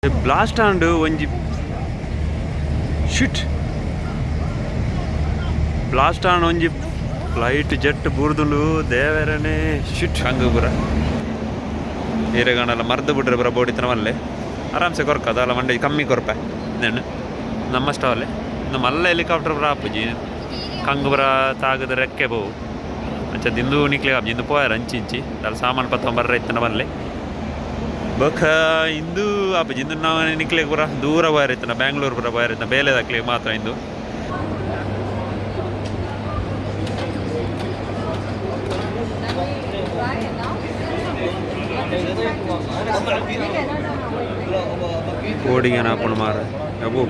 Blast ಆಂಡ್ ಒಂಜಿ ಶಿಟ್ blast ಆಂಡ್ ಒಂಜಿ flight jet ಬೂರ್ದುಂಡು ದೇವರನೇ. ಶಿಟ್, ಹಂಗ ಪೂರ ಈರೆಗಾಂಡಲ ಮರ್ದ್ ಬಿಡ್ರೆ ಪೂರ ಬೋಡಿತ್ತನ ಮಲ್ಲೆ ಆರಾಮ್ಸೆ ಕೊರ್ಕ ದಾಲ ಮಂಡೆ ಕಮ್ಮಿ ಕೊರ್ಪೆ. ಇಂದೆನ್ ನಮ್ಮ ಸ್ಟಾಲ್ ಇಂದು. ಮಲ್ಲ ಹೆಲಿಕಾಪ್ಟರ್ ಪೂರ ಆಪುಜಿ. ಕಂಗ್ ಪೂರ ತಾಗದ ರೆಕ್ಕೆ ಬೋವು. ಅಂಚ ದಿಂದು ನಿಕ್ಲೆ ಆಪುಜಿ. ಇಂದು ಪೋಯರ ಅಂಚಿ ಇಂಚಿ ದಾಲ ಸಾಮಾನು ಪತ್ತೊಂದು ಬರ್ರೆ ಇತ್ತನ ಮಲ್ಲೆ. ಬೊಕ ಇಂದು ಆಪುಜಿ. ಇಂದು ನಾವು ನಿಕ್ಲೆಗ್ ಪೂರ ದೂರ ಪೋಯರ ಇತ್ತನ, ಬ್ಯಾಂಗ್ಳೂರ್ ಪೂರ ಪೋಯರ ಇತ್ತನ ಬೇಲೆದಕ್ಲೆಗ್ ಮಾತ್ರ ಇಂದು. ಕೋಡಿಗೆನ ಆಪುಂಡು ಮಾರ. ಅಬು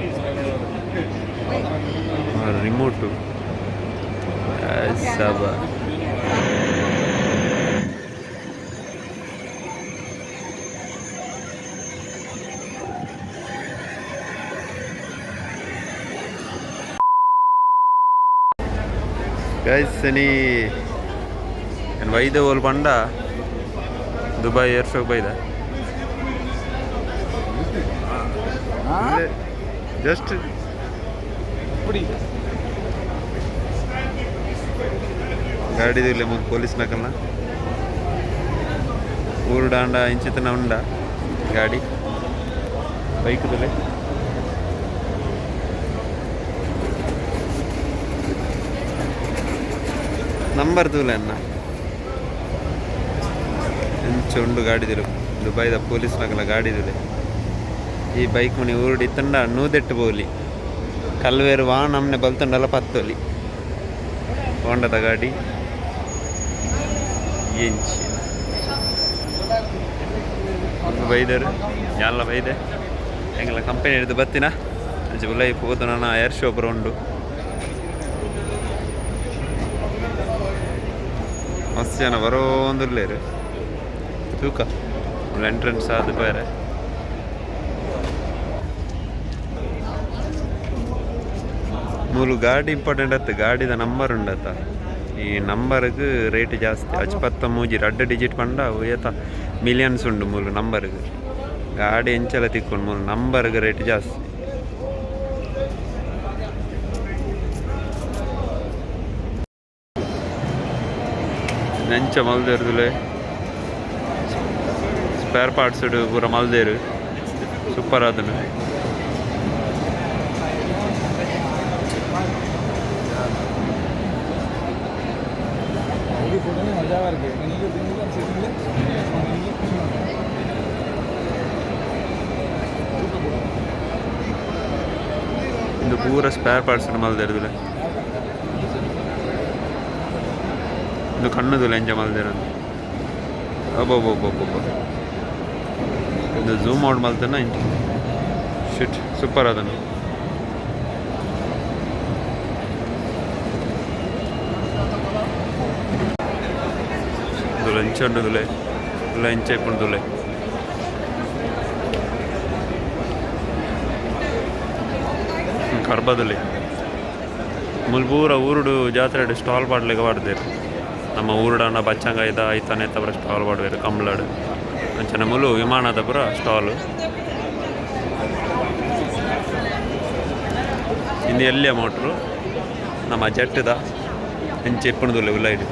ರಿಮೋಟು ಸಬ. ಗೈಸ್, ಇನಿ ಏನು ಬೈದೆ ಓಲ್ ಪಂಡ ದುಬೈ ಏರ್ ಶೋ ಬೈದ. ಜಸ್ಟ್ ಗಾಡಿ ದಿಲ್ಲ ಮುಂದೆ ಪೊಲೀಸ್ ನಕಲ್ನ. ಊರುಡಾಂಡ ಇಂಚಿತನ ಉಂಡ ಗಾಡಿ ಬೈಕ್ ದುಲೆ. ನಂಬರ್ ತೂಲೆ ಅನ್ನ. ಎಂಚ ಉಂಡು ಗಾಡಿ ದಿರು. ದುಬೈದ ಪೊಲೀಸ್ ನಕಲ ಗಾಡಿ ದುಲೆ. ಈ ಬೈಕ್ ಮುನಿ ಊರುಡು ಇತ್ತಂಡ ನೂದೆಟ್ಟು ಬೋಲಿ. ಕಲ್ವೇರು ವಾ ನಮ್ನೆ ಬಲ್ತಂಡಲ ಪತ್ತೊಲಿ. ಹೋಂಡದ ಗಾಡಿ ಎಂಚಿ ಒಂದು ಬೈದರು ಯಾನ್ಲ ಬೈದೆ. ಎಂಗ್ಲ ಕಂಪನಿ ಹಿಡಿದು ಬತ್ತಿನ ಅಂಚ ಉಲೈ ಪೋದು. ನನ್ನ ಏರ್ ಶೋ ಪೂರ ಉಂಡು. ಮಸ್ತ್ ಜನ ಬರೋಂದುಲ್ಲೇರು. ತೂಕ ಎಂಟ್ರೆನ್ಸ್ ಆದ್ ಬೇರೆ. ಮೂಲು ಗಾಡಿ ಇಂಪಾರ್ಟೆಂಟ್ ಅತ್ತು, ಗಾಡಿದ ನಂಬರ್ ಉಂಡತ್ತ. ಈ ನಂಬರ್ಗ್ ರೇಟ್ ಜಾಸ್ತಿ. ಅಚ್ ಪತ್ತ ಮೂಜಿ ರಡ್ಡ್ ಡಿಜಿಟ್ ಪಂಡ ಅವು ಏತ ಮಿಲಿಯನ್ಸ್ ಉಂಡು ಮೂಲು ನಂಬರ್ಗ್. ಗಾಡಿ ಎಂಚಲ ತಿಕ್ಕೊಂಡು ಮೂಲು ನಂಬರ್ಗ್ ರೇಟ್ ಜಾಸ್ತಿ. ಎಂಚ ಮಲ್ದೇರ್ದುಲೆ ಸ್ಪೇರ್ ಪಾರ್ಟ್ಸ್ ಪೂರ ಮಲ್ದೇರು. ಸೂಪರ್ ಆತುಂಡು. ಇಂದು ಪೂರ ಸ್ಪೇರ್ ಪಾರ್ಟ್ಸ್ ಮಲ್ದೇರ್ದುಲೆ. ಇಂದು ಕಣ್ಣುದುಲೆ ಎಂಚ ಮಲ್ದೇರಂದು. ಅಬ್ಬಬ್ಬಬ್ಬಬ್ಬ, ಇಂದು ಝೂಮ್ ಔಟ್ ಮಲ್ತನ ಇಂಚ. ಶಿಟ್, ಸೂಪರ್ ಆತುಂಡು. ಇಂದು ಎಂಚ ಉಂಡುದುಲೆ ಉಲ್ಲ ಎಂಚ ಇಪ್ಪುಂಡುದುಲೆ. ಕರ್ಬದುಲೆ ಮುಲ್ ಪೂರ ಊರುಡು ಜಾತ್ರೆಡ್ ಸ್ಟಾಲ್ ಪಾಡ್ಲೆಕ ಪಾಡ್ದೆರ್. ನಮ್ಮ ಊರುಡಾಂಡ ಬಚ್ಚಂಗಾಯಿದ ಐತನೆ ಪೂರ ಸ್ಟಾಲ್ ಪಾಡುವೆರ್ ಕಂಬ್ಳಡ್. ಅಂಚನೆ ಮುಲು ವಿಮಾನದ ಪೂರ ಸ್ಟಾಲ್. ಇಂದು ಎಲ್ಯ ಮೋಟ್ರು ನಮ್ಮ ಜೆಟ್ಟುದ. ಎಂಚ ಇಪ್ಪುಂಡುದುಲ್ಲೆ ಉಲೈಡ್.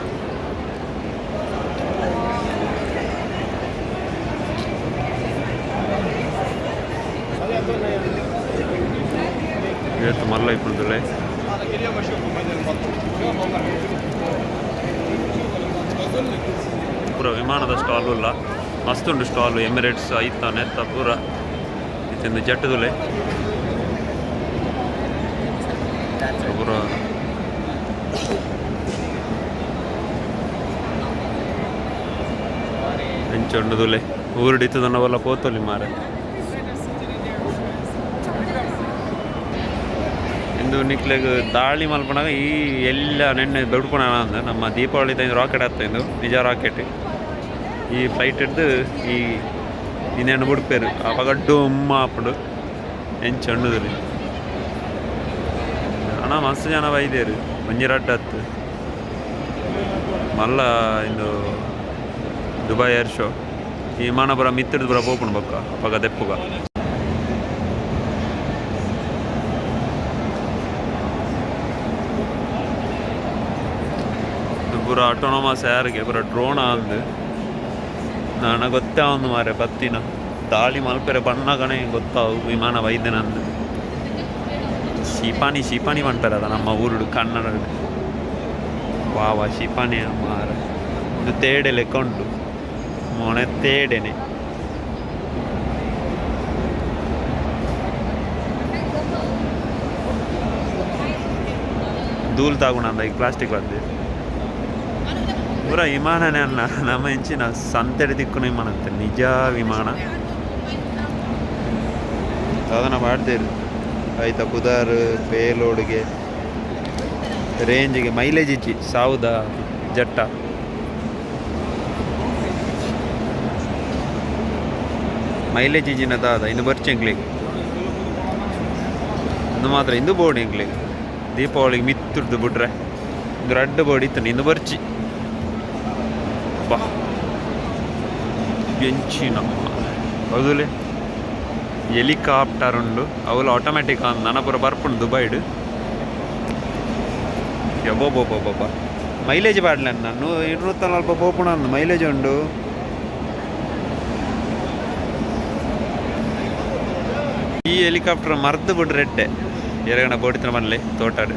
ಏತ್ ಮಲ್ಲ ಇಪ್ಪುಂಡುದುಲ್ಲೆ. ಪೂರ ವಿಮಾನದ ಸ್ಟಾಲ್ ಉಲ್ಲ. ಮಸ್ತ್ ಉಂಡು ಸ್ಟಾಲ್. ಎಮಿರೇಟ್ಸ್ ಐತ ನೆತ್ತ ಪೂರ. ಇತ್ತಿಂದು ಜಟ್ಟುದುಲೆ ಪೂರ. ಎಂಚ ಉಂಡುದುಲೆ. ಊರುಡು ಇತ್ತದನ್ನ ಪೋತೊಲಿ ಮಾರೆ. ಇಂದು ನಿಕ್ಲೆಗ್ ದಾಳಿ ಮಲ್ಪನಾಗ ಈ ಎಲ್ಲ ನೆನ್ನೆ ಬುಡ್ಪುನ ಅಂದ್ ನಮ್ಮ ದೀಪಾವಳಿ ರಾಕೆಟ್ ಆತ. ಇಂದು ನಿಜ ರಾಕೆಟ್. ಈ ಫ್ಲೈಟ್ ಹಿಡ್ದು ಈ ಇಂದೆನ್ ಬುಡ್ಪೆರ್. ಅಪಗ ಡುಮ್ ಆಪುಂಡು. ಎಂಚ ಉಂಡುದುಲೆ ಅಣ್ಣ. ಮಸ್ತ್ ಜನ ಬೈದೆರ್. ಒಂಜಿ ರಡ್ಡ್ ಅತ್ತ್. ಮಲ್ಲ ಇಂದು ದುಬೈ ಏರ್ ಶೋ. ಈ ವಿಮಾನ ಪೂರ ಮಿತ್ತುರ್ದು ಪೂರ ಪೋಪುಂಡು. ಬೊಕ್ಕ ಅಪಗ ದೆಪ್ಪುಗ. ಪೂರ ಆಟೋನಮಸ್ ಏರ್ಗೆ ಪೂರ ಡ್ರೋನ್ ಆಂದ್ ನಾನ ಗೊತ್ತಾವಂದು ಮಾರೆ ಬತ್ತಿನ ದಾಳಿ ಮಲ್ಪೆರೆ ಬಣ್ಣಗಣೆ ಗೊತ್ತಾವು ವಿಮಾನ ಬೈದೆನಂದು ಶಿಪಾನಿ ಶಿಪಾನಿ ಪನ್ಪೆರದ ನಮ್ಮ ಊರುಡು ಕನ್ನಡ ವಾವ ಶಿಪಾನಿ ಮಾರ ಇದು ತೇಡೆ ಲೆಕ್ಕ ಉಂಟು ಮೊಣೆ ತೇಡೆನೆ ಧೂಳು ತಾಗುಣ ಈ ಪ್ಲಾಸ್ಟಿಕ್ ಬಂದು ಪೂರ ವಿಮಾನನೇ ಅನ್ನ ನಮ್ಮ ಹೆಂಚಿನ ಸಂತೆಡೆ ದಿಕ್ಕುನ ವಿಮಾನ ಅಂತೆ ನಿಜ ವಿಮಾನ ಸಾಧನ ಮಾಡ್ತೇರು ಆಯ್ತಾ ಪುದಾರ್ ಪೇಲೋಡ್ಗೆ ರೇಂಜ್ಗೆ ಮೈಲೇಜ್ ಇಜ್ಜಿ ಸಾವುದ ಜಟ್ಟ ಮೈಲೇಜ್ ಇಜ್ಜಿನ ದಾದ ಇಂದು ಬರ್ಚಿ ಎಂಕ್ಲೆಗ್ ಇಂದು ಮಾತ್ರ ಇಂದು ಬೋರ್ಡ್ ಎಂಕ್ಲೆಗ್ ದೀಪಾವಳಿಗೆ ಮಿತ್ತುರ್ದು ಬಿಟ್ರೆ ಇಂದು ರಡ್ಡು ಬೋರ್ಡ್ ಇತ್ತು ಇಂದು ಬರ್ಚಿ ಬಾ ಎಂಚಿನ ಹೌದುಲೆ ಹೆಲಿಕಾಪ್ಟರ್ ಉಂಡು ಅವುಲು ಆಟೋಮ್ಯಾಟಿಕ್ ನನ ಪೂರ ಬರ್ಪುಂಡು ದುಬೈಡ್ ಯಬೋಬೋಬೋಬ ಮೈಲೇಜ್ ಪಾಡ್ಲೆ ನಾನು 240 ಪೋಪುಣ ಮೈಲೇಜ್ ಉಂಡು. ಈ ಹೆಲಿಕಾಪ್ಟರ್ ಮರ್ದು ಬಿಡ್ರೆ ಎಡ್ಡೆ ಏರಗಣ ಬೋಡಿತನ ಮಲ್ಲೆ ತೋಟಾಡು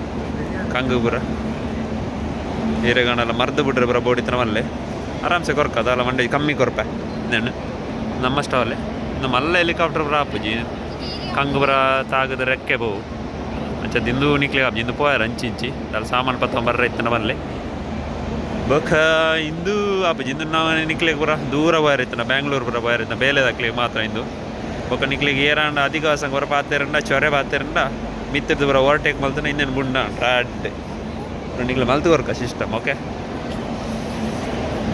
ಕಂಗುಪುರ ಏರಗಣಲ ಮರ್ದು ಬಿಡ್ರೆ ಪೂರ ಬೋಡಿತನ ಮಲ್ಲೆ ಆರಾಮ್ಸೆ ಕೊರ್ಕ ಅದಲ್ಲ ಮಂಡೆ ಕಮ್ಮಿ ಕೊರ್ಪೆ ನೇನು ನಮ್ಮ ಸ್ಟಾಲೆ ಇಂದು ಮಲ್ಲ ಹೆಲಿಕಾಪ್ಟರ್ ಪೂರ ಆಪುಜಿ ಕಂಗು ಪೂರ ತಾಗದ ರೆಕ್ಕೆ ಬೋವು ಅಂಚ ದಿಂದು ನಿಕ್ಲೆ ಆಪುಜಿ ಇಂದು ಪೋಯಾರ ಅಂಚಿ ಇಂಚಿ ದಾಲ ಸಾಮಾನು ಪತ್ತೊಂಬ ಬರ್ರ ಇತ್ತನ ಮಲ್ಲೆ ಬೊಕ ಇಂದು ಆಪುಜಿ ಇಂದು ನಾವು ನಿಕ್ಲೆ ಪೂರ ದೂರ ಪೋಯಾರ ಇತ್ತನ ಬ್ಯಾಂಗ್ಳೂರು ಪೂರ ಪೋಯಾರ ಇತ್ತನ ಬೇಲೆದಕ್ಲೆ ಮಾತ್ರ ಇಂದು ಬೊಕ ನಿಕ್ಲೆಗ್ ಏರಾಂಡ ಅಧಿಕ ಹೊರ ಪಾತೆರಂಡ ಚೊರೆ ಪಾತೆರಂಡ ಮಿತ್ತದ ಪೂರ ಓವರ್ಟೇಕ್ ಮಲ್ತನ ಇನ್ನೇನು ಬುಂಡ ರಾಡ್ ನಿಕ್ಲೆ ಮಲ್ತು ಕೊರ್ಕ ಸಿಸ್ಟಮ್ ಓಕೆ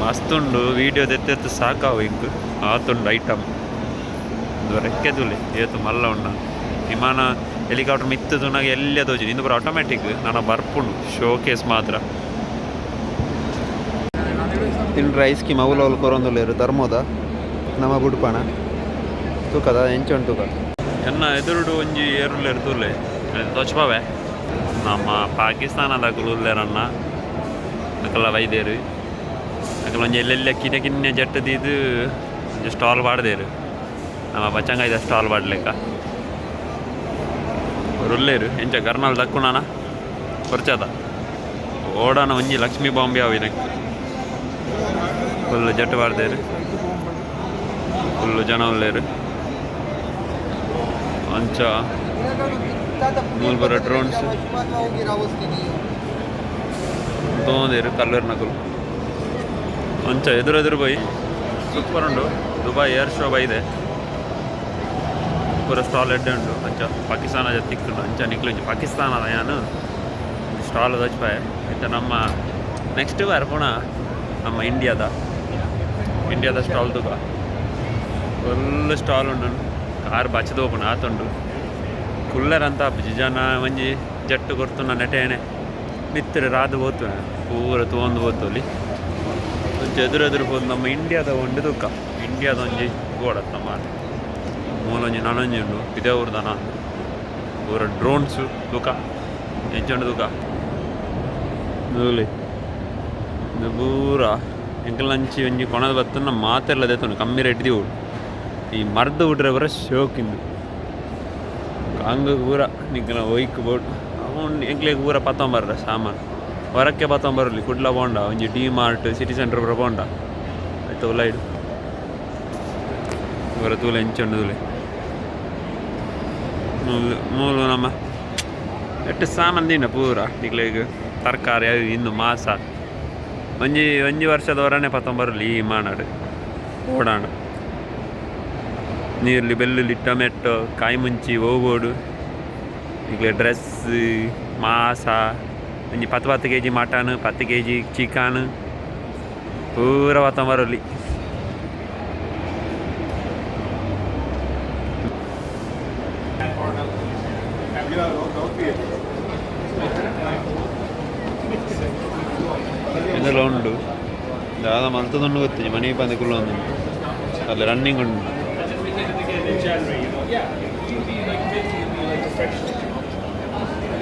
ಮಸ್ತ್ ಉಂಡು ವೀಡಿಯೋ ದೆತ್ತೆತ್ತು ಸಾಕಾವು ಇಂಕ್ ಆತುಂಡು ಐಟಮ್ ಇಂದು ರೆಕ್ಕೆ ತೂಲೆ ಏತು ಮಲ್ಲ ಉಂಡ ವಿಮಾನ ಹೆಲಿಕಾಪ್ಟರ್ ಮಿತ್ತು ತೂನಾಗ ಎಲ್ಲ ತೋಜುಂಡು ಇಂದು ಪೂರ ಆಟೋಮ್ಯಾಟಿಕ್ ನನ ಬರ್ಪುಂಡು ಶೋ ಕೇಸ್ ಮಾತ್ರ. ತಿಂಡ್ರೆ ಐಸ್ ಕ್ರೀಮ್ ಅವುಲು ಅವುಲು ಕೊರೊಂದುಲ್ಲೆರ್ ಧರ್ಮೋದ ನಮ ಬುಡ್ಪಣ ತೂಕದ ಎಂಚ ಉಂಟು ತೂಕ. ಎನ್ನ ಎದುರುಡು ಒಂಜಿ ಏರುಲ್ಲೆರ್ ತೂಲೆ ತೋಚ್ಪಾವೆ ನಮ್ಮ ಪಾಕಿಸ್ತಾನದಕುಲು ಉಲ್ಲೆರನ್ನ ಅಕಲ್ಲ ಬೈದೇರು ಅಕಲ್ ಒಂಜಿ ಎಲ್ಲೆಲ್ಲ ಕಿನ್ಯ ಕಿನ್ಯ ಜಟ್ಟ ದೀದ್ ಒಂಜಿ ಸ್ಟಾಲ್ ಪಾಡ್ದೇರು ನಮ್ಮ ಬಚ್ಚಂಗಾಯ್ದ ಸ್ಟಾಲ್ ಪಾಡ್ಲೆಕ್ಕ ಉಲ್ಲೇರು ಎಂಚ ಕರ್ನಾಲ್ ದಕ್ಕುಣನ ಕೊರ್ಚಾದ ಓಡಾನ ಒಂಜಿ ಲಕ್ಷ್ಮೀ ಬಾಂಬೆ ಅವು ಇದಕ್ಕೆ ಫುಲ್ ಜಟ್ಟ ಪಾಡ್ದೇರು ಫುಲ್ ಜನ ಉಲ್ಲೇರು ಅಂಚ ಮೂಲು ಪೂರ ಡ್ರೋನ್ಸ್ ತೋಂದೇರು ಕಲ್ಲೂರ್ನಕುಲು ಅಂಚ ಎದುರು ಎದುರು ಪೋಯಿ ಸೂಪರ್ ಉಂಡು ದುಬೈ ಏರ್ ಶೋ ಬೈದೆ ಪೂರ ಸ್ಟಾಲ್ ಎಡ್ಡೆ ಉಂಡು ಅಂಚ ಪಾಕಿಸ್ತಾನ ತಿಕ್ಕುಂಡು ಅಂಚ ನಿಕ್ಲು ಒಂಜಿ ಪಾಕಿಸ್ತಾನದ ಯಾನು ಸ್ಟಾಲ್ ದಚ್ಪಾಯ ಇತ್ತೆ ನಮ್ಮ ನೆಕ್ಸ್ಟ್ ಬರ್ಪುಣ ನಮ್ಮ ಇಂಡಿಯಾದ ಇಂಡಿಯಾದ ಸ್ಟಾಲ್ ತೂಕ ಫುಲ್ ಸ್ಟಾಲ್ ಉಂಡು ಕಾರ್ ಬಚ್ಚದ ಹೋಪುಂಡು ಆತುಂಡು ಕುಲ್ಲರ್ ಅಂತ ಆಪುಜಿ ಜನ ಒಂಜಿ ಜಟ್ಟು ಕೊರ್ತುನ ನೆಟೇನೆ ಮಿತ್ತರ ರಾದ್ ಪೋತು ಪೂರ ತೂವೊಂದು ಪೋತೊಲಿ ಒಂಜಿ ಎದುರು ಎದುರು ಪೋದು ನಮ್ಮ ಇಂಡಿಯಾದ ಉಂಡು ತೂಕ ಇಂಡಿಯಾದ ಒಂಜಿ ಗೋಡತ್ ನಮ್ಮ ಮೂಲೊಂಜಿ ನನೊಂಜಿ ಉಂಡು ಇದೇ ಊರ್ದನ ಪೂರ ಡ್ರೋನ್ಸು ತೂಕ ಎಂಚ ಉಂಡು ತೂಕ ತೂಲೆ ಇಂದು ಪೂರ ಎಂಕಲ್ನಂಚಿ ಒಂಜಿ ಕೊನದ ಬತ್ತುನ ಮಾತೆರ್ಲ ದೆತ್ತುಂಡು ಕಮ್ಮಿ ರೇಟ್ ದೀವೊಡು ಈ ಮರ್ದ್ ಬುಡ್ರೆ ಪೂರ ಶೋಕ್ ಇಂದು ಕಂಗ್ ಪೂರ ನಿಕ್ಲ ಒಯ್ಕ್ ಬೋಟ್ ಅವು ಎಂಕ್ಲೆಗ್ ಪೂರ ಪತ್ತೊಂಬರ್ರ ಸಾಮಾನು ಹೊರಕ್ಕೆ ಪತ್ತೊಂಬರಲಿ ಕುಡ್ಲ ಪೋಂಡ ಒಂಜಿ ಡಿ ಮಾರ್ಟ್ ಸಿಟಿ ಸೆಂಟರ್ ಪೂರ ಪೋಂಡ ಆಯ್ತು ಉಲೈಡ್ ಪೂರ ತೂಲೆ ಎಂಚ ಉಂಡು ತೂಲೆ ಮೂಲು ಮೂಲು ನಮ್ಮ ಎಟ್ಟು ಸಾಮಾನು ದೀಂಡ ಪೂರ ನಿಕ್ಲೆಗ್ ತರಕಾರಿ ಅವು ಇಂದು ಮಾಸ ಒಂಜಿ ಒಂಜಿ ವರ್ಷದ ಹೊರನೆ ಪತ್ತೊಂಬರಲಿ ಈ ಮಾನಾಡು ಓಡಾಂಡ ನೀರುಳ್ಳಿ ಬೆಳ್ಳುಳ್ಳಿ ಟೊಮೆಟೊ ಕಾಯಿ ಮುಂಚಿ ಓಬೋಡು ನಿಕ್ಲೆ ಡ್ರೆಸ್ ಮಾಸ ಒಂಜಿ ಪತ್ತು ಪತ್ತು K G mutton 10 K G chicken ಪೂರ ಪತ್ತೊಂಬರಲಿ. ಇಂದೆಲ ಉಂಡು ದಾದ ಮಲ್ತುದುಂಡು ಗೊತ್ತಿಜ್ಜಿ ಮಣಿ ಪಂದೆ ಕುಲ್ಲೊಂದುಂಡು ಅಲ್ಲ ರನ್ನಿಂಗ್ ಉಂಡು.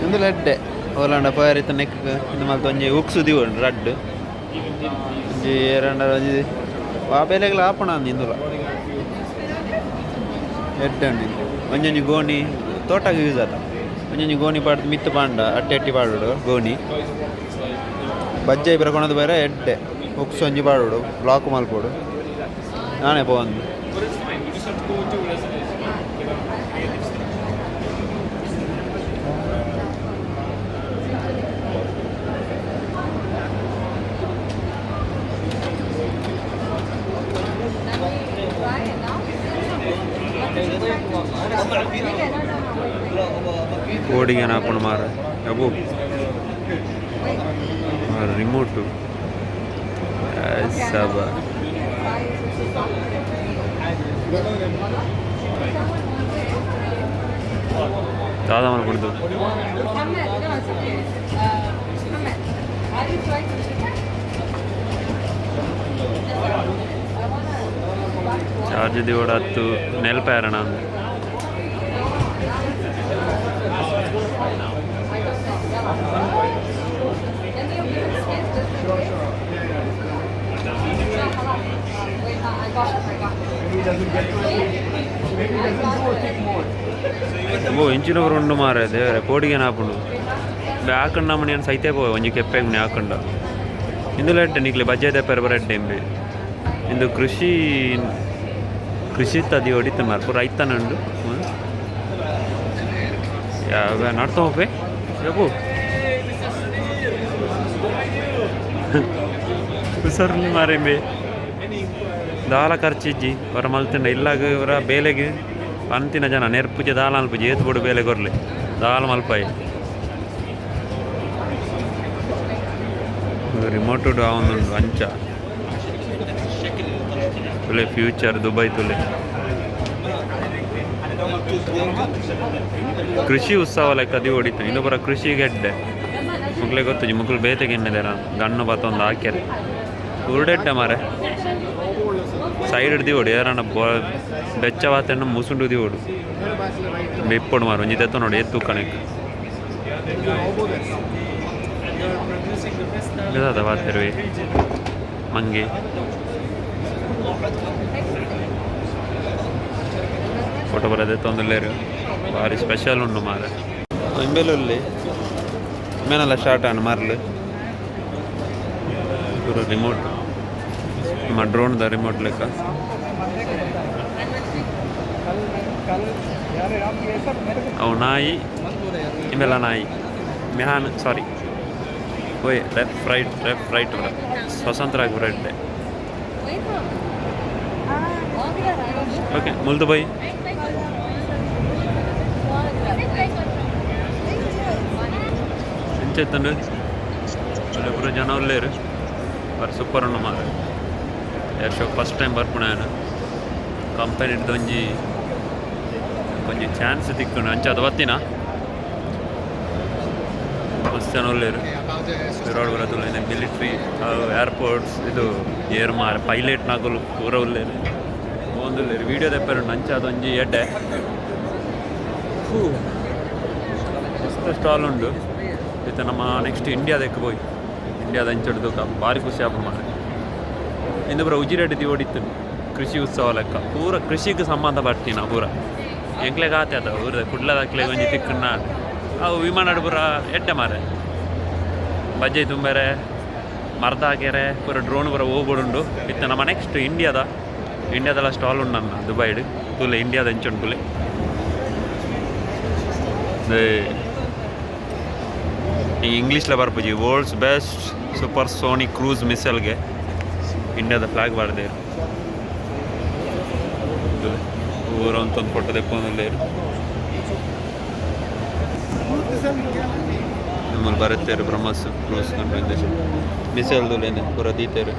ಉಂದು ಎಡ್ಡೆ ಓಲಾಂಡ ಪೋಯರೆ ಇತ್ತ ನೆಕ್ ಇಂದು ಮಲ್ತ ಒಂಜಿ ಉಕ್ಸು ದೀವೊಂಡು ರಡ್ಡ್. ಒಂಜಿ ಏರಂಡ ಒಂಜಿ ವಾ ಬೇಲೆಗ್ಲ ಆಪುಣ ಇಂದುಲ ಎಡ್ಡೆ ಉಂಡು. ಒಂಜೊಂಜಿ ಗೋಣಿ ತೋಟಗ್ ಯೂಸ್ ಆತ. ಒಂಜೊಂಜಿ ಗೋಣಿ ಪಾಡ್ದು ಮಿತ್ತು ಪಾಂಡ ಅಟ್ಟಿ ಅಟ್ಟಿ ಪಾಡೋಡು ಗೋಣಿ ಬಜ್ಜೈ ಬರ ಬೇರೆ ಎಡ್ಡೆ ಉಕ್ಸ್ ಒಂಜಿ ಪಾಡೋಡು ಬ್ಲಾಕ್ ಮಲ್ಪೊಡು ನಾನೇ ಪೋವೊಂದು. ಕೋಡಿಗೆನ ಆಪುಂಡು ಮಾರೆ ಅಬ್ಬು ರಿಮೋಟು ಸಬ ದಾದ ಮಲ್ಪುಂಡು. ಚಾರ್ಜ್ ದಿವಡ ಹತ್ತು ನೆಲ್ಪೇರಣ. ಓ ಇಂಚಿನ ಉಂಡು ಮಾರೆ ದೇವರೆ ಪೋಡಿಗೆನ ಆಪುಂಡು ಆಕಂಡ ಮಣಿ ಸೈತೆ ಪೋ ಒಂಜಿ ಕೆಪ್ಪೆಗ್ ಮಣಿ ಆಕಂಡ ಇಂದುಲ ಎಡ್ಡೆ ನಿಕ್ಲೆ ಬಜ್ಜೆ ದೆಪ್ಪೆರೆ ಬರ ಎಡ್ಡೆ ಇಂಬೆ. ಇಂದು ಕೃಷಿ ಕೃಷಿ ತದಿ ಹೊಡಿತ ಮಾರ್ ಪೂರ ಐತನ ಉಂಡು. ಯಾವ ನಡ್ತಾ ಹೋಗ್ಬೆ ಯಬ್ಬು ಹುಷಾರಲ್ಲಿ ಮಾರಿಂಬೆ ದಾಲ ಖರ್ಚಿಜ್ಜಿ ಹೊರ ಮಲ್ತಿಂಡ ಇಲ್ಲಾಗ ಇವರ ಬೇಲೆಗೆ ಅಂತಿನ ಜನ ನೆರ್ಪುಜೆ ದಾಲ ಅಲ್ಪುಜೆ ಏತ್ ಬೋಡು ಬೇಲೆ ಕೊರ್ಲೆ ದಾಲ ಮಲ್ಪಾಯಿ. ರಿಮೋಟ್ ಆವೊಂದುಂಡು ಅಂಚ ತುಲೆ ಫ್ಯೂಚರ್ ದುಬೈ ತುಲೆ ಕೃಷಿ ಉತ್ಸವ ಲೆಕ್ಕ ಅದು ಹೊಡಿತು. ಇಂದು ಪೂರ ಕೃಷಿ ಗೆಡ್ಡೆ ಮುಕ್ಲೆ ಗೊತ್ತುಜಿ ಮುಕ್ಲು ಬೇತೆ ಗೆನ್ನೆದೆರ ಗಣ್ಣು ಬತ್ತೊಂದು ಹಾಕ್ಯಾರೆ ಉರುಡೆಡ್ಡೆ ಮಾರೆ ಸೈಡ್ ದಿವೊಡು ಏರನ ಬೆಚ್ಚ ವಾತೆಣ್ಣ ಮುಸುಂಡು ದಿವೊಡು ಇಪ್ಪೊಡು ಮಾರು ಒಂಜಿ ದೆತ್ತ ನೋಡಿ ಎತ್ತು ಕಣಕ್ ದಾದ ವಾತೆರುವೆ ಮಂಗೆ ಫೋಟೋ ಬರೋದೆ ತೊಂದಲೇರು ಭಾರಿ ಸ್ಪೆಷಲ್ ಉಂಡು ಮಾರೆ. ಇಂಬೆಲುಲ್ಲಿ ಮೇನೆಲ್ಲ ಸ್ಟಾರ್ಟ್ ಆಂಡ್ ಮರ್ಲು ಪೂರ ರಿಮೋಟ್ ನಮ್ಮ ಡ್ರೋನ್ the remote ಲೆಕ್ಕ. ಅವು ನಾಯಿ ಇಂಬೆಲ್ಲ ನಾಯಿ ಮೆಹಾನ್ ಸಾರಿ ಓಯ್ ಲೆಫ್ಟ್ ರೈಟ್ ಲೆಫ್ಟ್ ರೈಟ್ ಬರ ಸ್ವತಂತ್ರ ಆಗಿ ರೈಟ್. ಓಕೆ ಮುಲ್ದು ಬೈ ಎಂಚೆತ್ತಂಡು ಅಲ್ಲಿ ಪೂರ ಜನ ಉಲ್ಲೇರು ಬಾರಿ ಸೂಪರ್ ಉಂಡು ಮಾರೆ. ಏರ್ ಶೋ ಫಸ್ಟ್ ಟೈಮ್ ಬರ್ಪುಣ ಕಂಪನಿ ಒಂಜಿ ಒಂಜಿ ಚಾನ್ಸ್ ತಿಕ್ಕುಂಡು ಅಂಚ ಅದು ಬತ್ತಿನ ಮಸ್ತ್ ಜನ ಉಲ್ಲೇರು ರೋಡ್ ಬರೋದು ಮಿಲಿಟ್ರಿ ಏರ್ಪೋರ್ಟ್ಸ್ ಇದು ಏರ್ ಮಾರೆ ಪೈಲಟ್ ನಾಗುಲು ಪೂರ ಉಲ್ಲೇರು ಒಂದುಲ್ಲೇರು ವೀಡಿಯೋ ದೆಪ್ಪೆರುಂಡು ಅಂಚ ಅದೊಂಜಿ ಎಡ್ಡೆ ಮಸ್ತ್ ಸ್ಟಾಲ್ ಉಂಡು. ಇತ್ತೆ ನಮ್ಮ ನೆಕ್ಸ್ಟ್ ಇಂಡಿಯಾದಕ್ಕೆ ಪೋಯಿ ಇಂಡಿಯಾದ ಅಂಚೊಡ್ದು ಭಾರಿ ಖುಷಿ ಆಪುಂಡು ಮಾರೆ. ಇಂದು ಪೂರ ಉಜಿರೆಡ್ ಓಡಿತ್ತು ಕೃಷಿ ಉತ್ಸವ ಲೆಕ್ಕ ಪೂರ ಕೃಷಿಗೆ ಸಂಬಂಧಪಟ್ಟಿನ ಪೂರ ಎಂಕ್ಲೆಗ್ ಆತೆ ಅದ ಊರದ ಕುಡ್ಲದಕ್ಲೆಗ್ ಒಂಜಿ ತಿಕ್ಕುನ ಅವು ವಿಮಾನಡ್ ಪೂರ ಎಡ್ಡೆ ಮಾರೆ ಬಜ್ಜೈ ತುಂಬೆರೆ ಮರ್ದ ಹಾಕ್ಯಾರೆ ಪೂರ ಡ್ರೋನ್ ಪೂರ ಹೋಗ್ಬೋಡುಂಡು. ಇತ್ತೆ ನಮ್ಮ ನೆಕ್ಸ್ಟ್ ಇಂಡಿಯಾದ ಇಂಡಿಯಾದೆಲ್ಲ ಸ್ಟಾಲ್ ಉಂಡು ನನ್ನ ದುಬೈಡ್ ತೂಲೆ ಇಂಡಿಯಾದ ಎಂಚುಂಡು ತುಲೆ. ಈ ಇಂಗ್ಲೀಷ್ಲ ಬರ್ಪುಜಿ world's best supersonic cruise ಮಿಸೈಲ್ಗೆ ಇಂಡಿಯಾದ ಫ್ಲಾಗ್ ಬಾರ್ದೇರು ಊರ ಅಂತೊಂದು ಫೋಟೋ ದೆಪ್ಪೊಂದುಲ್ಲೆರ್ ನಮ್ಮಲ್ಲಿ ಬರತ್ತೇರು ಬ್ರಹ್ಮಸ್ ಕ್ರೂಸ್ ಕಂಡು ಮಿಸೈಲ್ ದುಲೇನೆ ಪೂರ ದೀತೇರು.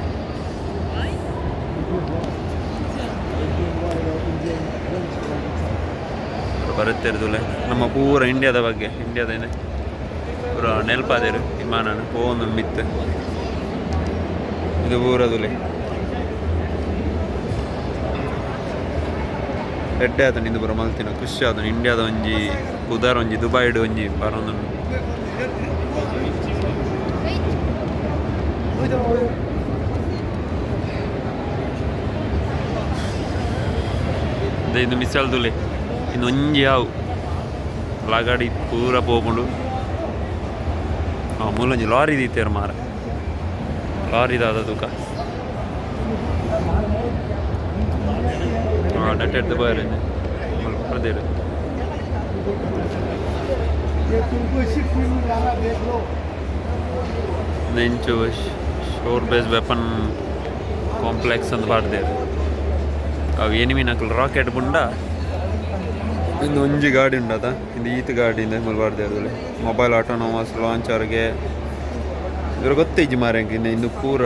ಬರತ್ತೇರು ದುಲೆ ನಮ್ಮ ಪೂರ ಇಂಡಿಯಾದ ಬಗ್ಗೆ ಇಂಡಿಯಾದೇನೆ ಪೂರ ನೆಲ್ಪಾದೇರು ವಿಮಾನನ ಪೋವೊಂದು ಮಿತ್ತು ಇದು ಪೂರ ದುಲೆ ಎಡ್ಡೆ ಆತಂಡು ಇಂದು ಪೂರ ಮಲ್ತಿನ ಖುಷಿ ಆತಂಡು ಇಂಡಿಯಾದ ಒಂಜಿ ಪುದರ್ ಒಂಜಿ ದುಬೈಡ್ ಒಂಜಿ ಬರೊಂದುಂಡು. ಇದು ಮಿಸಲ್ ತುಲೆ ಇಂದು ಒಂಜಿ ಯಾವು ಲಗಾಡಿ ಪೂರ ಪೋಪುಂಡು. ಮೂಲೊಂಜಿ ಲಾರಿ ದೀತೇರು ಮಾರ, ಲಾರಿ ದಾದ ತೂಕ ನೆಟ್ ಎಡ್ದು Boyar ಪ್ರದೇರು. ನೆಂಚು sure base weapon complex ಅಂತ ಪಾಡ್ದೇರು. ಅವು ಎನಿಮಿನಕುಲು ರಾಕೆಟ್ ಬುಂಡ. ಇಂದು ಒಂಜಿ ಗಾಡಿ ಉಂಡದ, ಇಂದು ಈತ್ ಗಾಡಿ ಇಂದ ಮೂಲು ಪಾಡ್ದೇರು. ಮೊಬೈಲ್ ಆಟೋನೋಮಸ್ ಲಾಂಚರ್ಗೆ ಇವ್ರು ಗೊತ್ತಿಜ್ಜಿ ಮಾರಂಗೆ. ಇಂದು ಇಂದು ಪೂರ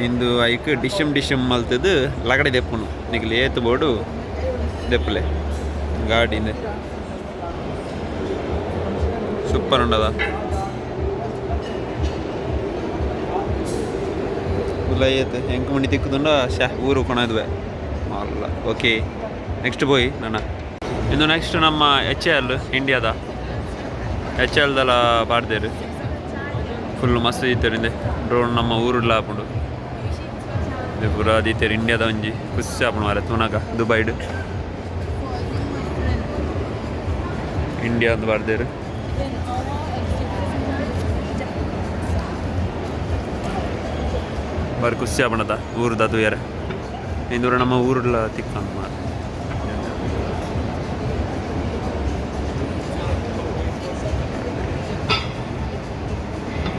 ಇಂದು ಐಕ್ ಡಿಶಮ್ ಡಿಶಮ್ ಮಲ್ತದು ಲಗಡೆ ದೆಪ್ಪುನು. ನಿಕ್ಲು ಏತ್ ಬೋಡು ದೆಪ್ಪುಲೆ ಗಾಡಿ. ಇಂದೆ ಸೂಪರ್ ಉಂಡದ. ಉಲ್ಲ ಏತ್ ಎಂಕ್ ಮುಣಿ ತಿಕ್ಕುದುಂಡ ಶಾ ಊರು ಕೊಣದ್ವೆ ಅಲ್ಲ. ಓಕೆ, ನೆಕ್ಸ್ಟ್ ಪೋಯಿ ನನ್ನ. ಇನ್ನು ನೆಕ್ಸ್ಟ್ ನಮ್ಮ ಎಚ್ ಎಲ್, ಇಂಡಿಯಾದ ಎಚ್ ಎಲ್ದಲ ಪಾಡ್ದೇರು. ಫುಲ್ ಮಸ್ತ್ ದೀತೆರ್. ಇಂದೆ ಡ್ರೋನ್ ನಮ್ಮ ಊರುಡ್ಲ ಆಪುಂಡು. ಇದು ಪೂರ ದೀತೆರ್. ಇಂಡಿಯಾದ ಒಂಜಿ ಖುಷಿ ಆಪುಂಡು ಮಾರೆ ತೂನಗ. ದುಬೈಡ್ ಇಂಡಿಯಾ ಅಂತ ಪಾಡ್ದೇರು. ಬಾರಿ ಖುಷಿ ಆಪುಂಡತ ಊರುದ ತೂಯರೆ. ಇಂದೂರ ನಮ್ಮ ಊರುಡ್ಲ ತಿಕ್ಕಂದು ಮಾರೆ.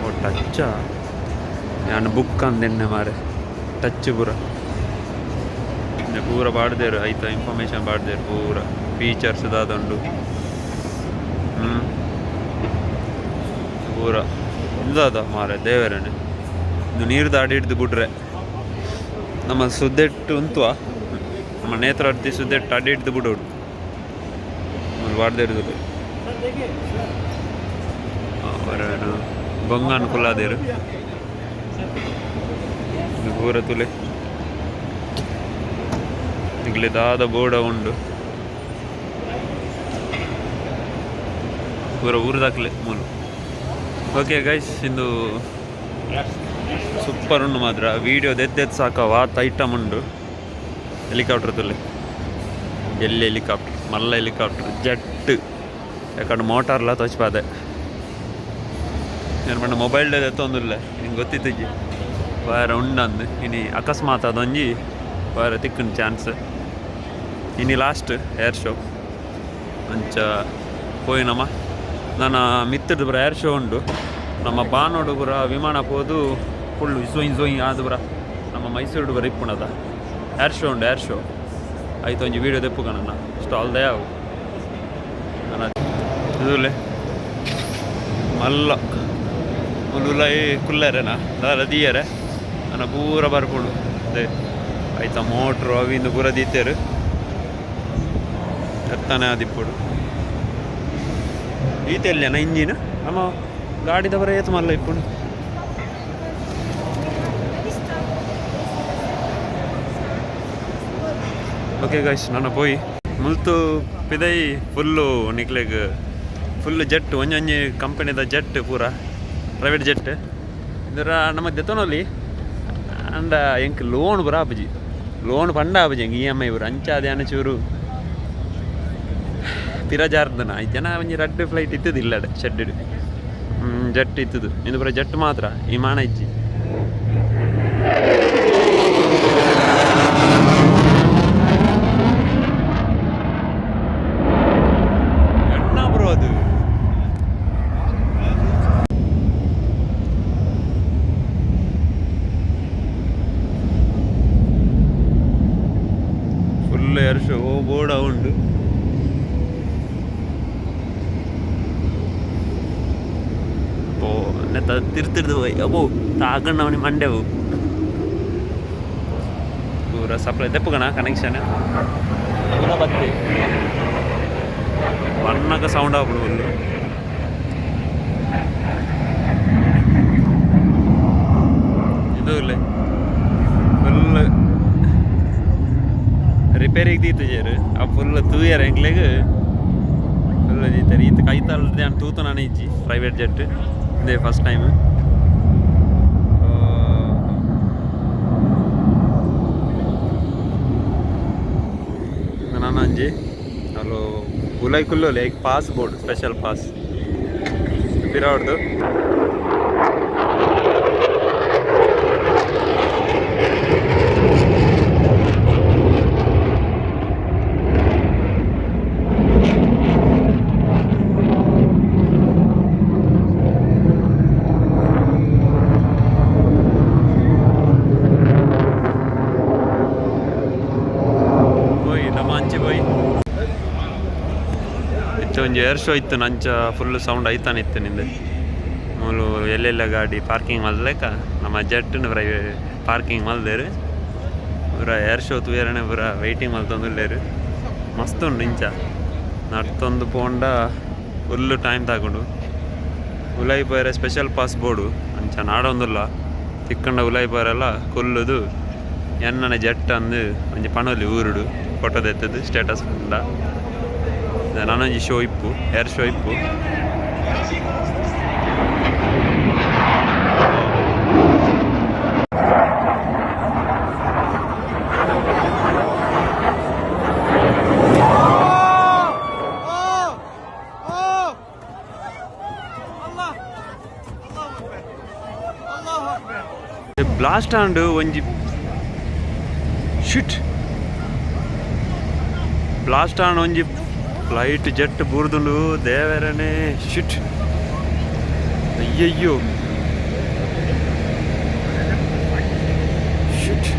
ಓ ಟಚ್ಚ ಯಾನ್ ಬುಕ್ ಅಂದೆನ್ನೆ ಮಾರೆ, ಟಚ್ ಪೂರ. ಇಂದೆ ಪೂರ ಪಾಡ್ದೇರು, ಐತ ಇನ್ಫಾರ್ಮೇಶನ್ ಪಾಡ್ದೇರು ಪೂರ, ಫೀಚರ್ಸ್ ದಾದ ಉಂಡು. ಪೂರ ಇಂದಾದ ಮಾರೆ ದೇವರನೆ. ಇಂದು ನೀರು ದಾಡಿ ಹಿಡ್ದು ಬಿಡ್ರೆ ನಮ್ಮ ಸುದ್ದೆಟ್ಟು ಉಂತುವ, ನಮ್ಮ ನೇತ್ರಾವತಿ ಸುದ್ದೆಟ್ಟು ಅಡಿ ಹಿಡ್ದು ಬಿಡೋಡು ಪಾಡ್ದೇರು. ಬೊಂಗನ್ ಕುಲ್ಲಾದೇರು. ಇದು ಪೂರ ತುಲೆ, ನಿಗ್ಲೆ ದಾದ ಬೋರ್ಡ ಉಂಡು. ಪೂರ ಊರುದಾಕ್ಲೆ ಮೂಲು. ಓಕೆ ಗೈಸ್, ಇಂದು ಸೂಪರ್ ಉಂಡು ಮಾತ್ರ. ವೀಡಿಯೋ ದೆದ್ದೆದ್ ಸಾಕ ವಾತ್ ಐಟಮ್ ಉಂಡು. ಹೆಲಿಕಾಪ್ಟರ್ ತುಲೆ, ಎಲ್ಲಿ ಹೆಲಿಕಾಪ್ಟರ್, ಮಲ್ಲ ಹೆಲಿಕಾಪ್ಟರ್, ಜೆಟ್ ಯಾಕಂದ್ರೆ ಮೋಟಾರ್ಲ ತೋಚ್ಪಾದೆ. ಏನು ಪಂಡ ಮೊಬೈಲ್ ಎತ್ತೊಂದುಲ್ಲೆ, ನಿಂಗೆ ಗೊತ್ತಿತ್ತಿಜ್ಜಿ ವಾರ ಉಂಡಂದು. ಇನಿ ಅಕಸ್ಮಾತ್ ಅದೊಂಜಿ ವಾರ ತಿಕ್ಕುನ ಚಾನ್ಸ್. ಇನಿ ಲಾಸ್ಟ್ ಏರ್ ಶೋ ಅಂಚ ಪೋಯಿನಮ್ಮ. ನನ್ನ ಮಿತ್ತದ ಪೂರ ಏರ್ ಶೋ ಉಂಡು. ನಮ್ಮ ಬಾನೋಡು ಪೂರ ವಿಮಾನ ಪೋದು ಫುಲ್ಲು ಝೊಯ್ ಝೊಯ್ ಆದ್ ಪೂರ ನಮ್ಮ ಮೈಸೂರು ಪೂರ ಇಪ್ಪುನದ ಏರ್ ಶೋ ಉಂಡು. ಏರ್ ಶೋ ಆಯ್ತು, ಒಂಜಿ ವೀಡಿಯೋ ದೆಪ್ಪುಗ ನನ್ನ ಸ್ಟಾಲ್ ಆವು ನನ್ನ. ಇದುಲೆ ಮಲ್ಲ ಮುಲ್ಲುಲೈ ಕುಲ್ಲೆರೆನಾ ದಾಲ ದೀಯರೆ ಅನ್ನ ಪೂರ ಬರ್ಪುಂಡು. ಅದೇ ಆಯ್ತಾ ಮೋಟ್ರು ಅವಿಂದು ಪೂರ ದೀತೆರು ಎತ್ತಾನೆ ಆದಿಪ್ಪುಡು. ಈತೆಲ್ಯನ ಇಂಜಿನ್ ನಮ್ಮ ಗಾಡಿದ ಬರ ಏತು ಮಲ್ಲ ಇಪ್ಪುಂಡು. ಓಕೆ ಗಾಯ್ಸ್, ನಾನು ಪೋಯಿ ಮುಲ್ತು ಪಿದೈ ಫುಲ್ಲು ನಿಕ್ಲೆಗ್ ಫುಲ್ ಜೆಟ್, ಒಂಜೊಂಜಿ ಕಂಪನಿದ ಜೆಟ್ ಪೂರ ಪ್ರೈವೇಟ್ ಜೆಟ್. ಇಂದರ ನಮ್ಮ ದೆತ್ತೊನೊಲಿ ಅಂಡ ಎಂಕ್ ಲೋನ್ ಪೂರ ಆಪುಜಿ. ಲೋನ್ ಪಂಡ ಆಪುಜಿ ಎಂಕ್, ಇ.ಎಮ್.ಐ ಪೂರ ಅಂಚಾದ್ ಯಾನ್ ಚೂರು ಪಿರ ಜಾರ್ದನ. ಜನ ಒಂಜಿ ರಡ್ಡ್ ಫ್ಲೈಟ್ ಇತ್ತದು ಇಲ್ಲಡೆ ಶೆಡ್ ಜೆಟ್ ಇತ್ತದು. ಇಂದು ಪೂರ ಜೆಟ್ ಮಾತ್ರ, ವಿಮಾನ ಇಜ್ಜಿ. ಎಣ್ಣ ಬ್ರೋ ಅದು. ಫುಲ್ ಏರ್ ಶೋ ಬೋರ್ಡ ಉಂಡು. ಪೋ ನೆತ್ತ ತಿರ್ತಿರ್ದು ಪೋಯಿ. ಅಬ್ಬೋ, ತಾಕಂಡ ಅವನಿ ಮಂಡೆವು ಪೂರ ಸಪ್ಲೈ ದೆಪ್ಪುಗಣ ಕನೆಕ್ಷನ್ ಪೂರ ಬತ್ತಿ ಬಣ್ಣಗ ಸೌಂಡ್ ಆಪುಂಡು ಫುಲ್ಲು. ಇದು ಇಲ್ಲ ಫುಲ್ ರಿಪೇರಿಗೆ ದೀತುಜೆರ್. ಆ ಫುಲ್ ತೂಯರ್ ಎಂಕ್ಲೆಗ್ ಫುಲ್ ದೀತೆರ್. ಈತ ಕೈತಲ್ ಯಾನ್ ತೂತುನಾನೆ ಇಜ್ಜಿ ಪ್ರೈವೇಟ್ ಜೆಟ್, ಇಂದೇ ಫಸ್ಟ್ ಟೈಮ್. ನನ್ನ ಒಂಜಿ ಅಲ್ಲು ಉಲೈ ಕುಲ್ಲೋಲಿ ಐಕ್ ಪಾಸ್ ಬೋರ್ಡ್ ಸ್ಪೆಷಲ್ ಪಾಸ್ ಪಿರವಡ್ದು. ಪೋಯಿ ನಮ್ಮ ಅಂಚೆ ಪೋಯಿ. ಇತ್ತೆ ಒಂಜಿ ಏರ್ ಶೋ ಇತ್ತು ನಂಚ, ಫುಲ್ ಸೌಂಡ್ ಐತಾನೆ ಇತ್ತು ನಿಂದೆ. ಮೂಲು ಎಲ್ಲೆಲ್ಲ ಗಾಡಿ ಪಾರ್ಕಿಂಗ್ ಮಲ್ಲೆಕ ನಮ್ಮ ಜೆಟ್ನ ಪಾರ್ಕಿಂಗ್ ಮಲ್ದೇರು. ಪೂರ ಏರ್ ಶೋ ತೂಯರನೆ ಪೂರ ವೆಯ್ಟಿಂಗ್ ಮಲ್ತೊಂದುಲ್ಲೇರು. ಮಸ್ತ್ ಉಂಡು. ಇಂಚ ನಡ್ತೊಂದು ಪೋಂಡ ಫುಲ್ ಟೈಮ್ ತಾಕೊಂಡು. ಉಲೈ ಪೋಯರೆ ಸ್ಪೆಷಲ್ ಪಾಸ್ ಬೋಡು, ಅಂಚ ನಾಡೊಂದುಲ್ಲ. ತಿಕ್ಕಂಡ ಉಲೈ ಪೋರೆಲ್ಲ ಕುಲ್ಲುದು ಎನ್ನನೆ ಜೆಟ್ ಅಂದು ಒಂಜಿ ಪಣೊಲಿ ಊರುಡು ಫೋಟೋ ದೆತ್ತದು ಸ್ಟೇಟಸ್ ಪಂಡ. ನನೊಂಜಿ ಶೋ ಇಪ್ಪು, ಏರ್ ಶೋ ಇಪ್ಪು. ಬ್ಲಾಸ್ಟ್ ಆಂಡ್ ಒಂಜಿ. ಶಿಟ್, ಬ್ಲಾಸ್ಟ್ ಆಂಡ್ ಒಂಜಿ ಫ್ಲೈಟ್ ಜೆಟ್ ಬೂರ್ದುಂಡು. ದೇವರನೇ, ಶಿಟ್, ಅಯ್ಯಯ್ಯೋ, ಶಿಟ್.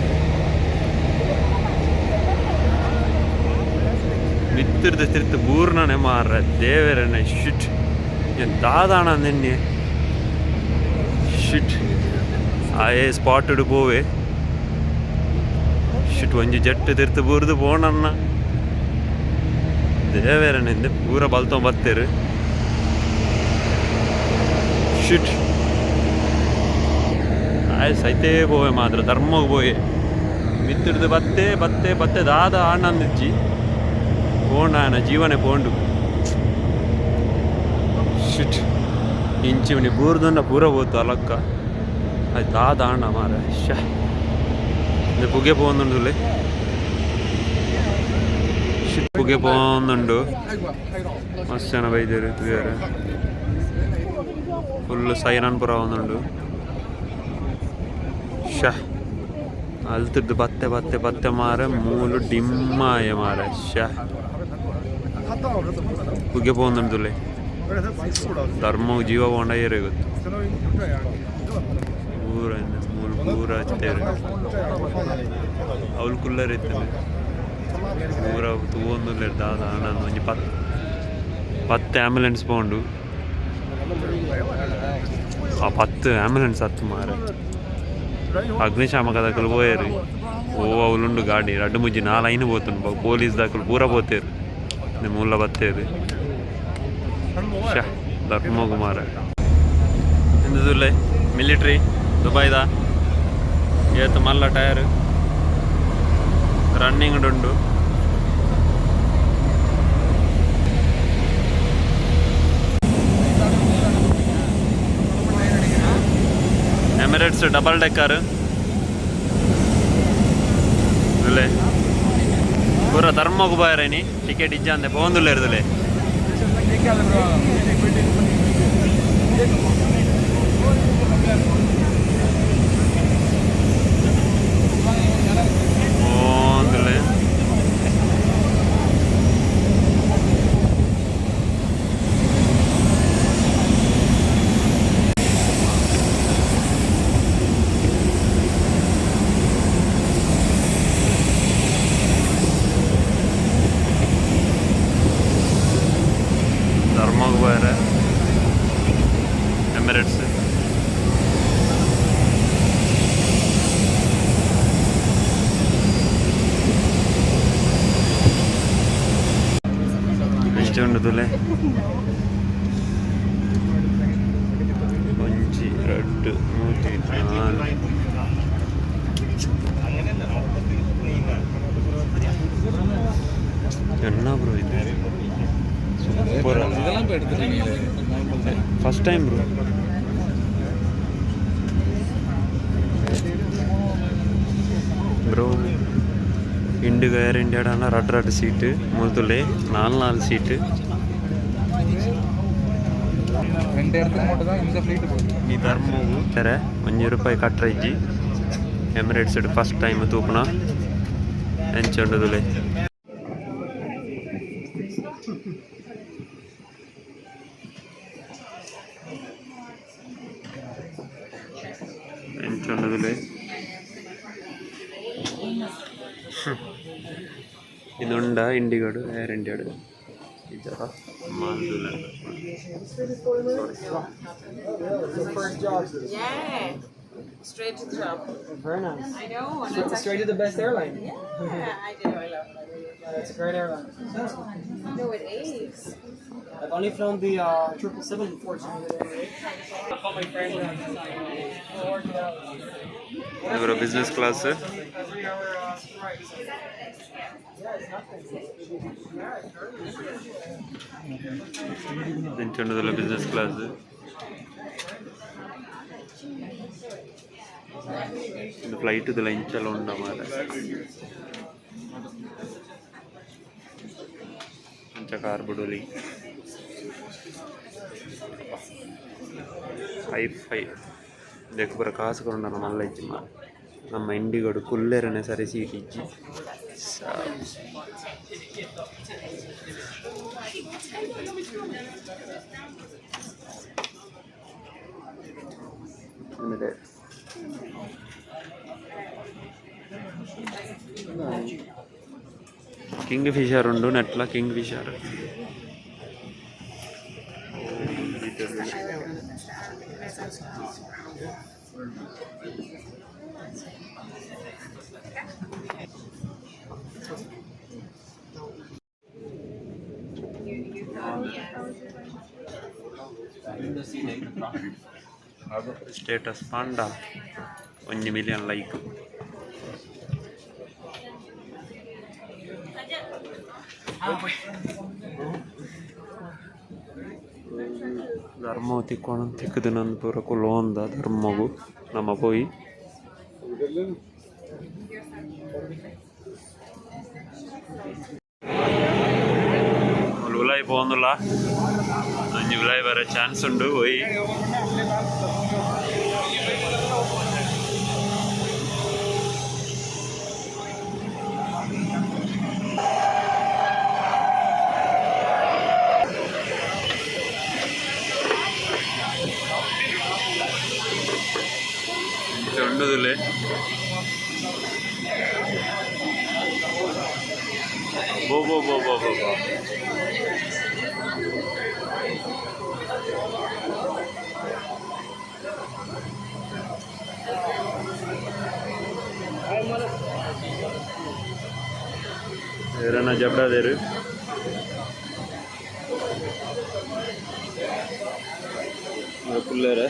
ಮಿತ್ತಿರ್ದ ತಿರ್ತು ಬೂರ್ನನೆ ಮಾರ್ರೆ. ದೇವರನೆ, ಶಿಟ್, ದಾದಾಣ ನಿನ್ನೆ. ಶಿಟ್, ಆಯೆ ಸ್ಪಾಟೆಡ್ ಪೋವೆ. ಶಿಟ್, ಒಂಜಿ ಜೆಟ್ ತಿರ್ತು ಬೂರ್ದು ಪೋಣನ್ನ. ದೇವೆರನಿಂದ ಪೂರ ಬಲ್ತೊಂದು ಬತ್ತೇರು. ಶಿಟ್, ಆಯ್ ಸೈತೇ ಪೋವೆ ಮಾತ್ರ. ಧರ್ಮಗ್ ಪೋಯೆ. ಮಿತ್ತಿಡ್ದು ಬತ್ತೆ ಬತ್ತೆ ಬತ್ತೆ ದಾದ ಆನಂದಿಜ್ಜಿ. ಪೋಂಡ, ಆಯನ ಜೀವನೆ ಪೋಂಡು. ಶಿಟ್, ಇಂಚಿ ಬೂರ್ದುಂಡ ಪೂರ ಪೋತು ಅಲಕ್ಕ. ಅದು ದಾದ ಆಂಡ ಮಾರ. ಶ, ಇದು ಪುಗೆ ಪೋವೊಂದುಂಡುಲೆ. ಶಿಟ್, ಪುಗೆ ಪೋವೊಂದುಂಡು. ಮಸ್ತ್ ಜನ ಬೈದೇರು ತೂಯರೆ. ಫುಲ್ ಸೈರನ್ ಪೂರ ಆವೊಂದುಂಡು. ಶ, ಅಲ್ತುರ್ದು ಬತ್ತೆ ಬತ್ತೆ ಬತ್ತೆ ಮಾರೆ, ಮೂಲು ಡಿಮ್ಮಾಯ ಮಾರೆ. ಶ, ಪುಗೆ ಪೋವೊಂದುಂಡುಲೆ. ಧರ್ಮಗ್ ಜೀವ ಪೋಂಡ ಏರೆ ಗೊತ್ತು. ಪೂರ ಮೂಲು ಪೂರ ಇತ್ತೇರು. ಅವ್ಲು ಕುಲ್ಲರ್ ಇತ್ತೇನೆ. ಪೂರ ತೂವೊಂದುಲ್ಲೆರ್ ದಾದ ಆನಂದ್. ಒಂಜಿ 10 ಆಂಬ್ಯುಲೆನ್ಸ್ ಪೋಂಡು. ಆ 10 ಆಂಬ್ಯುಲೆನ್ಸ್ ಹತ್ತು ಮಾರೆ. ಅಗ್ನಿಶಾಮಕ ದಕುಲು ಪೋಯೆರ್. ಓ, ಅವ್ಲುಂಡು ಗಾಡಿ. ರಡ್ಡ್ ಮೂಜಿ ನಾಲ್ ಐನ್ ಪೋತುಂಡು. ಪೊಲೀಸ್ ದಕುಲು ಪೂರ ಪೋತೇರು. ಮೂಲ ಬತ್ತೇರು. ಶ, ಧರ್ಮಗ್ ಮಾರೆ. ಇಂದುದುಲ್ಲೆ ಮಿಲಿಟ್ರಿ ದುಬೈದ. ಏತ್ ಮಲ್ಲ ಟೈರ್ ರನ್ನಿಂಗ್ ಉಂಡು. ಎಮಿರೇಟ್ಸ್ ಡಬಲ್ ಡೆಕ್ಕರ್ ಇದುಲೆ. ಪೂರ ಧರ್ಮಗ್ ಪೋಯರೇನಿ. ಟಿಕೆಟ್ ಇಜ್ಜಾಂದೆ ಪೋವೊಂದುಲ್ಲೆರ್ ಇದುಲೆ. ಪೋವೊಂದುಲ್ಲೆ. ಧರ್ಮಗ್ ಪೋಯರೆ ಎಮಿರೇಟ್ಸ್. ಎಂಚ ಉಂಡು ತೂಲೆ. ಒಂಜಿ, ರಡ್ಡ್, ಮೂಜಿ, ನಾಲ್. ಎನ್ನ ಬ್ರೋ ಇದು? ಸೂಪರ್. இதெல்லாம் இப்போ எடுத்துட்டீங்களே. First time bro. Bro, IndiGo ಏರ್ ಇಂಡಿಯಾಡಾನ ರಡ್ಡ್ ರಡ್ಡ್ ಸೀಟ್, ಮುಲ್ತುಲೆ ನಾಲ್ ನಾಲ್ ಸೀಟ್. ரெண்டு இடத்துக்கு மட்டும் தான் இந்த ஃப்ளைட்டு போகுது. ಈ ಧರ್ಮಗು ತೆರೆ ಒಂಜಿ ರೂಪಾಯಿ ಕಟ್ರ ಇಜ್ಜಿ. ಎಮಿರೇಟ್ಸ್ ಫಸ್ಟ್ ಟೈಮ್ ತೂಪುನ. ಎಂಚ ಉಂಡುದುಲೆ? ಎಂಚ ಉಂಡುದುಲೆ? ಇಂದುಂಡ ಇಂಡಿಗೋಡು ಏರ್ ಇಂಡಿಯಾಡು ಇಜ್ಜರ ಮಾಲ್ದುಲೆ. Yeah, straight to the top. Very nice. I know, and it's Straight to the best airline. Yeah, I do. I love it. I really Yeah, that's a great airline. do. No, it is. I've only flown the 777, unfortunately. I'll call my friend. We'll work it out. ಇವರ business class. 3 hour flight. Yeah, it's nothing. Yeah, it's very ಎಂಚ ಉಂಡುದುಲೆ business class? ಇಂದು flight ದುಲ ಇಂಚಲ ಉಂಡ ಮಾರೆ. ಅಂಚ car ಬುಡೊಲಿ. Hi fi. ಇಂದೆಕ್ ಪೂರ ಕಾಸು ಕೊರುಂಡ ಮಲ್ಲ ಇಜ್ಜಿ ಮಾರೆ. ನಮ್ಮ ಇಂಡಿಗೋಡು ಕುಲ್ಲೆರನೆ ಸರಿ ಸೀಟ್ ಇಜ್ಜಿ. ಆಮೇಲೆ ಕಿಂಗ್ ಫಿಶರ್ ಉಂಡು ನೆಟ್ಲ ಕಿಂಗ್ ಫಿಶರ್. ಸ್ಟೇಟಸ್ ಪಾಂಡ 1 ಮಿಲಿಯನ್ ಲೈಕ್. ಧರ್ಮ ತಿಕ್ಕೋಣ ತಿಕ್ಕದು ನಂದು ಪೂರ ಕುಲೋಂದ ಧರ್ಮಗು ನಮ್ಮ ಪೋಯಿ. ಉಲಾಯಿ ಪೋವೊಂದುಲ್ಲ. ಒಂಜಿ ಉಲಾಯಿ ಬರ ಚಾನ್ಸ್ ಉಂಡು ಪೋಯಿ. ಇಂಚ ಉಂಡುದುಲೆ. ಬೋ ಬೋ ಬೋ ಬೋ ಬೋ ಬೋ. ಏರನ ಜಬ್ಡಾದೇರು. ಕುಲ್ಲೇರೆ.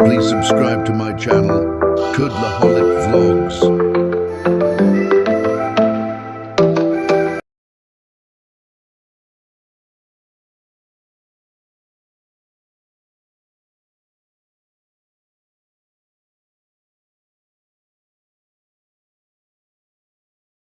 Please subscribe to my channel, Kudlaholic Vlogs.